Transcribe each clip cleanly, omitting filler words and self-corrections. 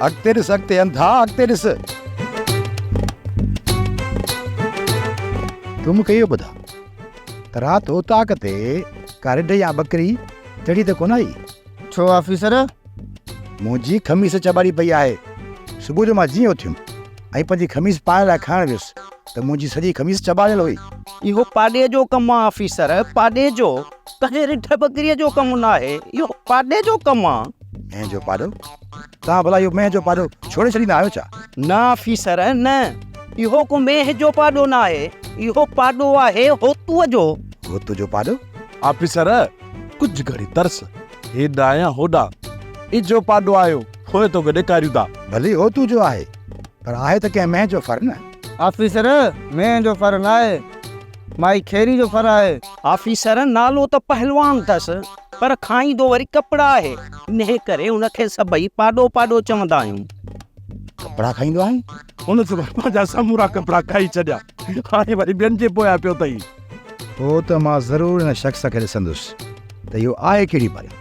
اڳتي ڏس اڳتي انڌا اڳتي ڏس. تون مون کي اهو ٻڌاء ته رات اوطاق تي ڪا رڍ يا ٻڪري چڙهي ته ڪونه آئي؟ ڇو آفيسر؟ منهنجي خميس چٻاڙي پئي آهي. صبح جو مان جيئن اٿيم ۽ پنهنجي خميس پائڻ لاء کڻڻ ويس ته منهنجي سڄي خميس چٻاڙيل هئي. اهو پاڏي جو ڪم آ آفيسر، پاڏي جو. ڪنهن رڍ ٻڪريء جو ڪم ناهي، اهو پاڏي جو ڪم آ. مينهن جو پاڏو؟ توهان ڀلا اهو مينهن جو پاڏو ڇوڙي ڇڏيندا آهيو ڇا؟ نه آفيسر نه، اهو ڪو مينهن جو پاڏو ناهي، اهو پاڏو آهي هوتوء جو. هوتوء جو پاڏو؟ آفيسر، ڪجهه گهڙي ترس، هيڏانهن يا هوڏانهن، اجهو پاڏو آيو، پوء توکي ڏيکاريون ٿا. ڀلي هوتوء جو آهي، پر آهي ته ڪنهن مينهن جو ڦر نه. آفيسر، مينهن جو ڦر ناهي، مائي خيري جو ڦر آهي. آفيسر، نالو ته پهلوان اٿس، پر کائيندو وري ڪپڙا آهي، انهيء ڪري ان کي سڀئي پاڏو پاڏو چوندا آهيون. ڪپڙا کائيندو آهي؟ هن ته پنهنجا سمورا ڪپڙا کائي ڇڏيا، هاڻي وري ٻين جي پويان پيو اٿئي. پوء ته مان ضرور ان شخص کي ڏسندس ته اهو آهي ڪهڙي بلا.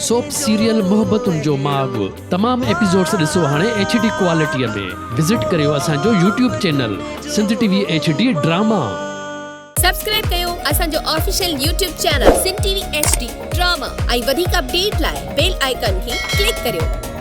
سوپ سيريل محبتن جو ماڳ تمام ايپيسوڊس ڏسو هاڻي ايڇ ڊي ڪوالٽي ۾ وزٽ ڪريو اسان جو YouTube channel Sindh T V H D drama. Subscribe ڪيو اسان جو official YouTube channel Sindh T V H D drama ۽ وڌيڪ اپڊيٽ لاء بيل آئيڪان کي ڪلڪ ڪريو.